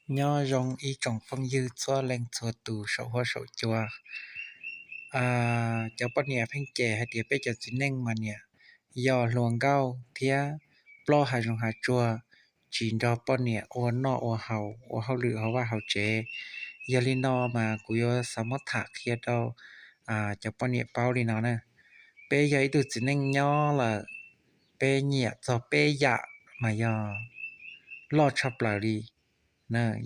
Nyob zoo ib tsoom phooj ywg txhua leej txhua tus saum huab saum cua. Cov poj niam pheej cem hais tias peb cov txiv neej mas niam yog hluas nkauj thiab plob hav zoov hav tsuag, tsis nrog poj niam ua noj ua haus, ua hauj lwm hauv vaj hauv tsev. Yog li no mas kuv yuav xav muab tham qhia rau cov poj niam paub li no na. Peb yog ib tug txiv neej nyob lawm, peb nyiam txog peb yam mas yog loj tshaj plaws li.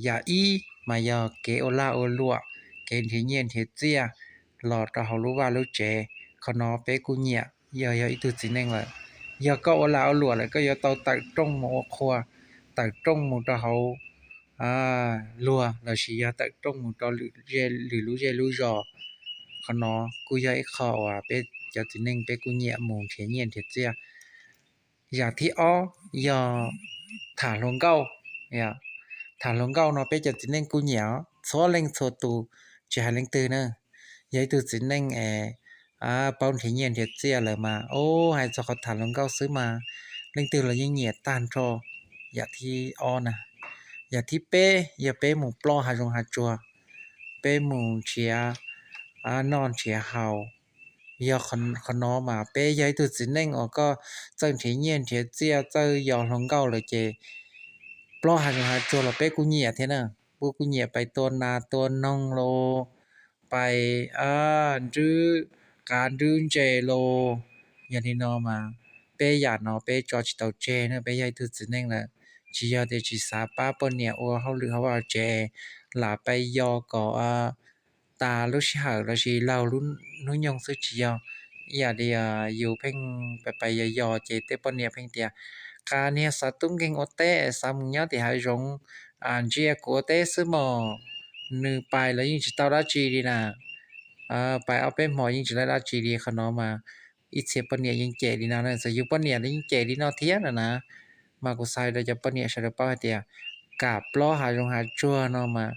Yam ib mas yog kev ua lag ua luam, kev nrhiav nyiaj nrhiav txiaj los rau hauv lub vaj lub tsev, qhov no peb kuj nyiam. Yog yog ib tug txiv neej lawm, yog koj ua lag ua luam lawm koj yuav tau tawm rooj mus ua qhua, tawm rooj mus rau hauv luag lossis yog tawm rooj mus rau lwm lub zej lub zos. Qhov no kuj yog ib qho uas peb cov txiv neej peb kuj nyiam mus nrhiav nyiaj nrhiav txiaj. Yam thib ob yog tham hluas nkauj. Tham hluas nkauj no peb cov txiv neej kuj nyiam txhua leej txhua tus, tsis hais leej twg na. Yog ib tug txiv neej es paub nrhiav nyiaj nrhiav txiaj lawm mas, o, hais txog qhov tham hluas nkauj xwb mas leej twg los yeej nyiam tag nrho. Yam thib ob na. Yam thib peb yog peb mus plob hav zoov hav tsuag, peb mus nrhiav noj nrhiav haus. Yog qhov no mas peb yog ib tug txiv neej uas koj txawj nrhiav nyiaj nrhiav txiaj, txawj yos hluas nkauj lawm ces plob hav zoov hav tsuag los peb kuj nyiam thiab na. Peb kuj nyiam pais tua nas tua noog los, pais nrwb qav nrwb ntses los. Yog li no mas peb yam no peb tso tsis tau tseg na, peb yog ib tug txiv neej lawm. Tsis yog tias tsis xav pab poj niam ua hauj lwm hauv vaj hauv tsev, lam pais yos kom tas lub sij hawm lossis laug lub hnub nyoog xwb tsis yog. Ib yam li yus pheej pais pais yos yos ces tej poj niam pheej tias, qas niag xav tub nkeeg ua teb, xav mus nyob tim hav zoov, ntsia kuv ua teb xwb mog. Nws pais los yeej tsis tau dab tsi li na, pais ob peb hmo yeej tsis laib dab tsi li. Qhov no mas ib txhia poj niam yeej cem li no, txawm yus poj niam los yeej cem li no thiab no na. Mas kuv xav rau cov poj niam sawv daws paub hais tias kam plob hav zoov hav tsuag no mas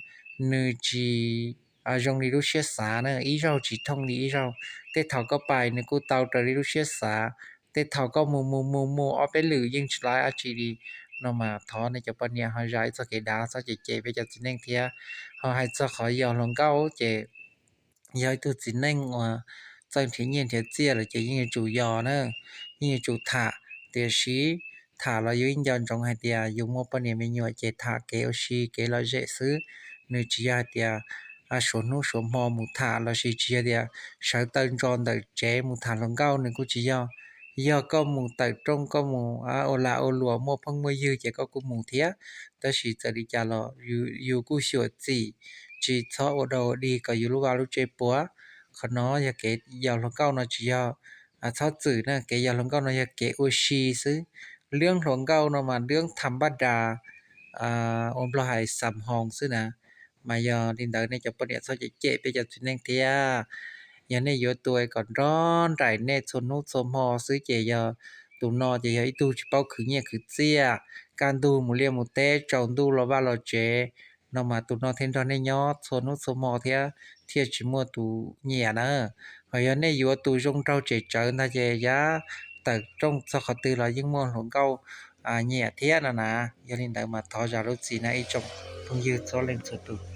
nws tsis zoo li lub siab xav na, ib zaug tsis thooj li ib zaug. Tej thaum koj pais nws kuj tau raws li lub siab xav, tej thaum koj mus mus mus mus ob peb lwm yeej tsis laib dab tsi li. No mas thov nej cov poj niam ho zam ib txoj kev dav txhob cem cem peb cov txiv neej thiab. Ho hais txog qhov yos hluas nkauj ces yog ib tug txiv neej uas txawj nrhiav nyiaj nrhiav txiaj lawm ces yeej yuav tsum yos na, yeej yuav tsum tham. Tiam sis tham los yus yeej nco ntsoov hais tias yus muaj poj niam me nyuam ces tham kev ua si kev lom zem xwb. Nws tsis yog hais tias suav hnub suav hmo mus tham lossis tsis yog tias sawv taw ntso ntawm tsev mus tham hluas nkauj, nws kuj tsis yog. Yog koj mus tawm rooj, koj mus ua lag ua luam muaj phooj muaj ywg ces koj kuj mus thiab. Tab sis txawm li cas los yus kuj xyuam xim, tsis txhob ua dog ua dig kom yus lub vaj lub tsev puas. Qhov no yog kev yos hluas nkauj no tsis yog txhob txwm na, kev yos hluas nkauj no yog kev ua si xwb. Lub hluas nkauj no mas lub tham npaj das, ua Nplog hais xam hoos xwb na. Mas yog li ntawd nej cov poj niam txhob cem cem peb cov txiv neej thiab. Yog nej yuav tus kom nrog nraim nej txhua hnub txhua hmo xwb ces yog tus no ces yog ib tug tsis paub khwv nyiaj khwv txiaj, kaj ntug mus liaj mus teb, tsaus ntuj los vaj los tsev, no mas tus no thiaj nrog nej nyob txhua hnub txhua hmo thiab thiaj tsis muaj tus nyiam na. Ho yog nej yuav tus zoo nraug tsem tsawv ntag ces yav tawm rooj txog qhov twg los yeej muaj hluas nkauj nyiam thiab no na. Yog li ntawd mas thov zam lub txim na ib tsoom phooj ywg txhua leej txhua tus.